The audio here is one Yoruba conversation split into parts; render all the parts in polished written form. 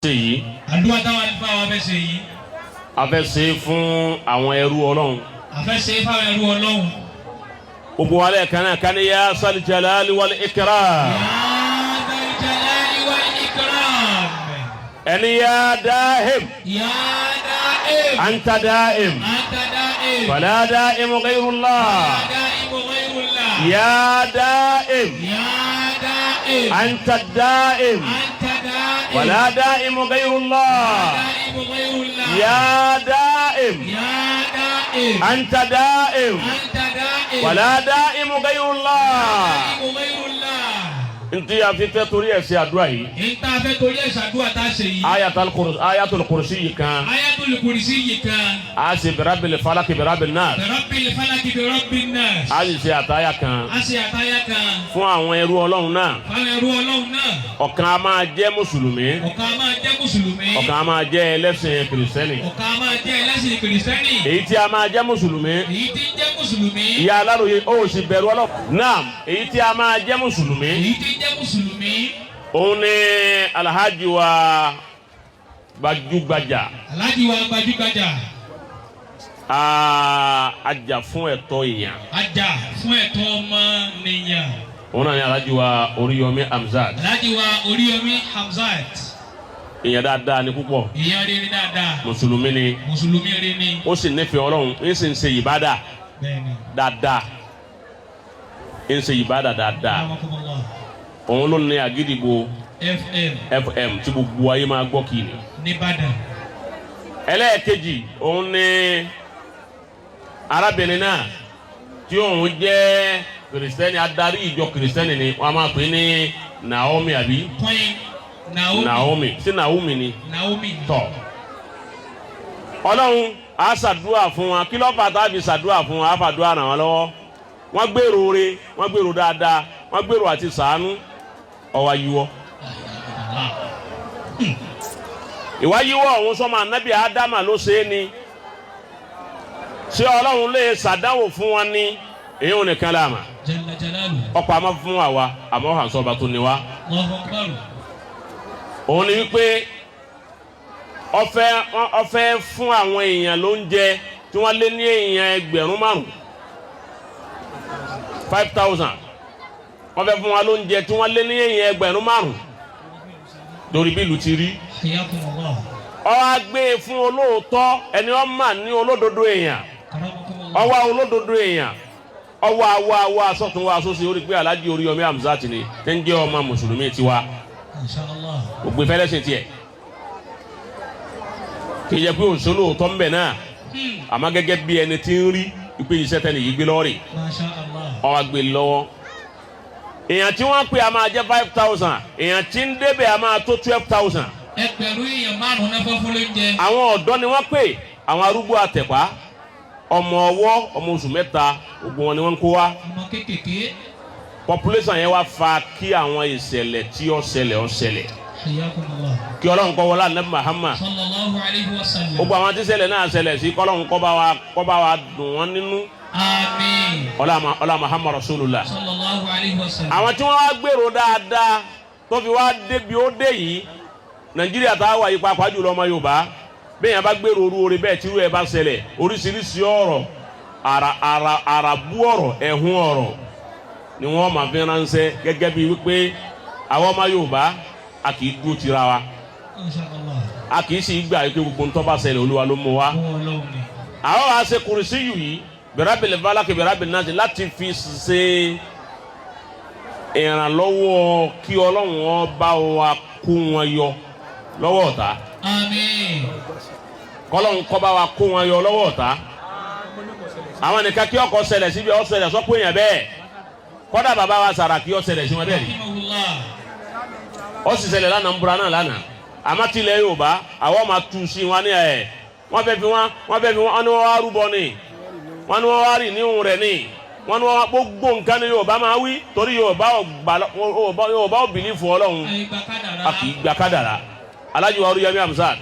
Ṣe yìí. Àdúrà táwọn àlùfáà wa fẹ́ ṣe yìí. A fẹ́ ṣe fún àwọn ẹrú Ọlọ́run. A fẹ́ ṣe fáwọn ẹrú Ọlọ́run. Gbogbo wa lẹ́ẹ̀kan náà ká ní يا ذا الجلال والإكرام. يا ذا الجلال والإكرام. Ẹni يا دائم. يا دائم. أنت دائم. أنت دائم. فلا دائم غير الله. لا دائم غير الله. يا دائم. يا دائم. أنت الدائم. أنت دائم. ولا دائم غير الله. دائم غير الله. يا دائم. يا دائم. أنت دائم. أنت دائم. ولا دائم غير الله. دائم غير الله. Ntí a fi fẹ́ torí ẹ̀ ṣe àdúrà yìí. Èyí tá a fẹ́ torí ẹ̀ ṣàdúrà tá a ṣe yìí. آية الكرسي yìí kan. آية الكرسي yìí kan. A ṣe برب الفلق برب الناس. برب الفلق برب الناس. A sì ṣe àtáyà kan. A ṣe àtáyà kan. Fún àwọn ẹrú Ọlọ́run náà. Fáwọn ẹrú Ọlọ́run náà. Ọ̀kan a máa jẹ́ mùsùlùmí. Ọ̀kan a máa jẹ́ mùsùlùmí. Ọ̀kan a máa jẹ́ ẹlẹ́sìn kìrìsìtẹ́nì. Ọ̀kan a máa jẹ́ ẹlẹ́sìn kìrìsìtẹ́nì. Èyí tí a máa jẹ́ mùsùlùmí. Èyí tí ń jẹ́ mùsùlùmí. Ìyá aláròye ó sì bẹ̀rù Ọlọ́run. Náà èyí tí a máa jẹ́ mùsùlùmí. Èyí tí ń jẹ́ mùsùlùmí. Òun ni alhaji wa gbajúgbajà. Alhaji wa gbajúgbajà. Ajà fún ẹ̀tọ́ èèyàn. Ajà fún ẹ̀tọ́ ọmọnìyàn. Òun náà ni alhaji wa Oríyọmí Hamzat. Alhaji wa Oríyọmí Hamzat. Èèyàn dáadáa ni púpọ̀. Èèyàn rere dáadáa. Mùsùlùmí ni. Mùsùlùmí rere ni. Ó sì nífẹ̀ẹ́ Ọlọ́run, ń sì ń ṣe ìbádà dáadáa, ń ṣe ìbádà dáadáa. Akramakumullah. Òun ló ní Àgídìgbò FM. FM tí gbogbo ayé máa gbọ́ kì í ni. Nìbàdàn. Ẹlẹ́ẹ̀kejì, òun ní arábìnrin náà tí òun jẹ́ kìrìsìtẹ́nì, adarí ìjọ kìrìsìtẹ́nì ni wọ́n á máa pè ní Naomi àbí? Queen Naomi. Naomi sí Naomi ni. Naomi. Tọ̀, Ọlọ́run á ṣàdúrà fún wa. Kí ló fà tá a fi ṣàdúrà fún wa? Á fàdúrà ràn wọ́n lọ́wọ́. Wọ́n gbèrò re, wọ́n gbèrò dáadáa, wọ́n gbèrò àti ṣàánú, ọwọ́ ayíwọ́. Ìwà yíwọ́ ọ̀hún, sọ́mọ anábì Ádámà ló ṣe é ni, ṣé Ọlọ́run lè ṣàdánwò fún wọn ní èyí ò nìkan láàmà. جل جلاله. Ọ̀pọ̀ àmọ́ fún àwa àmọ́ hàn sọ́ba tó ní wa. الله أكبر. Òun ni wípé ọfẹ́ fún àwọn èèyàn lóúnjẹ tí wọ́n lé ní èèyàn 5,000, 5,000. Wọ́n fẹ́ fún wa lóúnjẹ tí wọ́n lé ní èèyàn 5,000 lórí bí ìlú ti rí. حياكم الله. Ó wá gbé e fún olóòótọ́ ẹni, ó mà ní olódodo èèyàn. كرمكم الله. Ọwọ́ olódodo èèyàn, ọwọ́ awọ́ awọ́ asọ́tún wa asọ́sí orí pé Alhaji Oríyọmí Hamzat ni tẹ́ ń jẹ́ ọmọ mùsùlùmí tiwa. إن شاء الله. Ògbé fẹ́lẹ́sìn tiẹ̀ kì í jẹ́ pé òṣèlú òótọ́ ń bẹ̀ náà, àmọ́ gẹ́gẹ́ bí ẹni tí ń rí ìpè iṣẹ́ tẹ́lẹ̀ yìí gbé lọ́ọ̀rì. ما شاء الله. Ó wá gbé lọ́wọ́. Èèyàn tí wọ́n pè a máa jẹ́ 5,000, èèyàn tí ń débẹ̀ a máa tó 12,000. 5,000 náà fọ́ fún lóúnjẹ. Àwọn ọ̀dọ́ ni wọ́n pè, àwọn arúgbó, àtẹ̀pá, ọmọ ọwọ́, ọmọ oṣù 3, gbogbo wọn ni wọ́n ń kó wá. Ọmọ kéékèèké. Population yẹn wá fa kí àwọn ìṣẹ̀lẹ̀ tí ó ṣẹlẹ̀ ó ṣẹlẹ̀. حياكم الله. Kí Ọlọ́run kọ́ wọlé Ànábì Muhammad. صلى الله عليه وسلم. Gbogbo àwọn tí ṣẹlẹ̀ náà ṣẹlẹ̀ sí, kọ́lọ́run kó bá wa dùn wọ́n nínú. آمين. Ọlá Muhammad Rasulullah. صلى الله عليه وسلم. Àwọn tí wọ́n wá gbèrò dáadáa tó fi wá débi ó dé yìí, Nàìjíríà tá a wà yìí, pàápàá jùlọ ọmọ Yorùbá, bẹ́ẹ̀ yẹn bá gbèrò orú oore bẹ́ẹ̀, tírú ẹ̀ bá ṣẹlẹ̀, oríṣiríṣi ọ̀rọ̀, ara ara arabu ọ̀rọ̀, ẹ̀hún ọ̀rọ̀ ni wọ́n máa fi ránṣẹ́, gẹ́gẹ́ bíi wípé àwọn ọmọ Yorùbá, a kì í dúró tira wa. ما شاء الله. A kì í sì gbà wípé gbogbo ntọ́ bá ṣẹlẹ̀, Olúwa ló mú wa. Fún Ọlọ́run ni. Àwọn wa ṣe kùrìsíyù yìí, برب الفلق برب الناس, láti fi ṣe ìrànlọ́wọ́ kí Ọlọ́run ó bá wa kó wọn yọ lọ́wọ́ ọ̀tá. آمين. Kọ́lọ́run kó bá wa kó wọn yọ lọ́wọ́ ọ̀tá. Àwọn nìkan kí ọkọ̀ ṣẹlẹ̀ síbi ó ṣẹlẹ̀ sọ́kò èèyàn bẹ́ẹ̀, kọ́dà bàbá wa Sàràkí ó ṣẹlẹ̀ sí wọn bẹ́ẹ̀ ni. رحمه الله. Ó sì ṣẹlẹ̀ lánàá, ń búra náà lánàá. Àmọ́ tilẹ̀ Yorùbá, àwọn máa tu sí wọn ní ẹ̀, wọ́n fẹ́ fi wọn, wọ́n ní wọ́n wá rúbọ ni, wọ́n ní wọ́n wá rì níhùn rẹ̀ ni, wọ́n ní wọ́n gbogbo nǹkan ní Yorùbá máa wí, torí Yorùbá ò gbà, Yorùbá ò believe Ọlọ́run. Àyíká kádàrá. A kì í gba kádàrá. Alhaji wa Oríyọmí Hamzat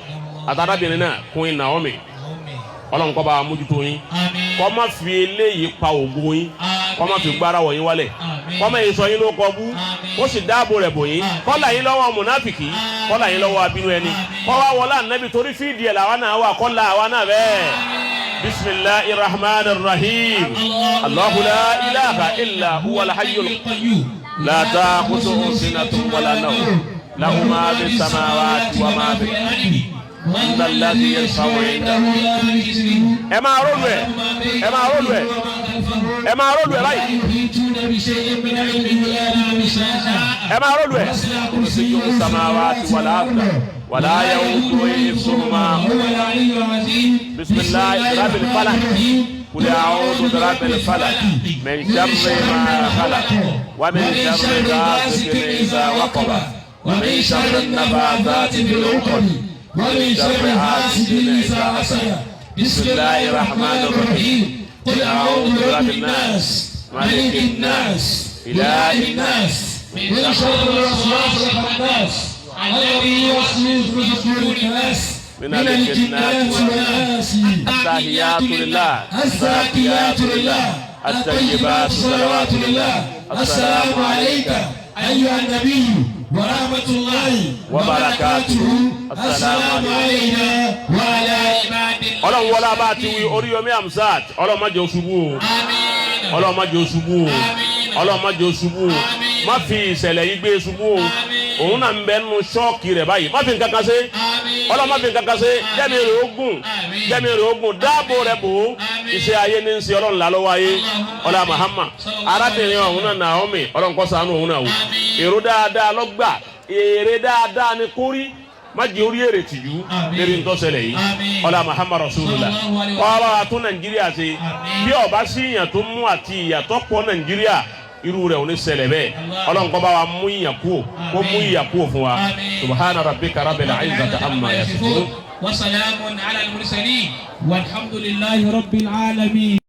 àtàrábìnrin náà, Queen Naomi, Naomi. Ọlọ́run kó bá wa mójútó yín. آمين. Kó má fi eléyìí pa ògo yín. آمين. Kó má fi gbára wọ̀nyí wálẹ̀. Àmín. Kó má yìí sọ yín ló kọ bú. Àmín. Kó sì dáàbò rẹ̀ bò yín. Àmín. Kó là yín lọ́wọ́ mùnáfìkì. Àmín. Kó là yín lọ́wọ́ abínú ẹni. Àmín. Kó wá wọlé ànábì torí fídíì ẹ̀ làwa náà wà, kó là àwa náà bẹ́ẹ̀. Bisimilahi rahman rahim. Allahu la ilaha illa huwa alhayyul qayyum. La ta'khusuhu sinatun wala nawm. Lahu ma fi samawati wa ma fi al-ardi. Man dhal ladhi yashfa'u indahu illa bi'izni. Ẹ máa rólu ẹ, ẹ máa rólu ẹ, ẹ máa rólu ẹ báyìí. Ẹ máa rólu ẹ. Kursiyyuhu samawati wal arda wala ya'uduhu hifzuhuma. Bismillahi rabbil falaq. Qul a'udhu birabbil falaq min sharri ma khalaq wa min sharri ghasiqin idha waqab wa min sharri an-naffathati fil 'uqad wa min sharri hasidin idha hasad. Bismillahir rahmanir rahim. Qul a'udhu birabbin nas, malikin nas, ilahin nas, من شر الوسواس الخناس الذي يوسوس في صدور الناس من الجنة والناس. التحيات لله، الزاكيات لله، الطيبات، الصلوات لله. السلام عليك أيها النبي ورحمة الله وبركاته. السلام علينا وعلى عباد الله. Ọlọ́run wọlé abá ti wí Oríyọmí Hamzat, Ọlọ́run má jẹ́ ó ṣubú o. آمين. Ọlọ́run má jẹ́ ó ṣubú o. Àmín. Ọlọ́run má jẹ́ ó ṣubú o. Àmín. Má fi ìṣẹ̀lẹ̀ yìí gbé ṣubú o. Àmín. Òun náà ń bẹ nínú ṣọ́ọ̀kì rẹ̀ báyìí, má fi nǹkan kan ṣe. آمين. Ọlọ́run má fi nǹkan kan ṣe. Jẹ́mi rẹ̀ ogun. Àmín. Jẹ́mi rẹ̀ ogun, dáàbò rẹ̀ bò ó. Àmín. Iṣẹ́ ayé ní ń ṣe, Ọlọ́run là lọ́wọ́ ayé. Allahumma. Ọlá Muhammad. Arábìnrin ọ̀hún náà Naomi, Ọlọ́run kó ṣàánú òun náà o. Àmín. Èrò dáadáa lọ́gbà, èrè dáadáa ni kórí, má jẹ́ orí èrè tìjú Àmín. lérí ń tó ṣẹlẹ̀ yìí. Àmín. Ọlá Muhammad Rasulullah. Sallallahu alaihi Kọ́ bá wa tún Nàìjíríà ṣe. Àmín. Bí ọba sí ìyàn tó mú àti ìyàtọ̀ pọ̀ Nàìjíríà, irú rẹ̀ ò ní ṣẹlẹ̀ bẹ́ẹ̀. Allah. Ọlọ́run kó bá wa mú ìyàn kúò, kó mú ìyà kúò fún wa. Àmín. Subhana rabbika rabbil izzati amma yasifun. وسلام على المرسلين والحمد لله رب العالمين.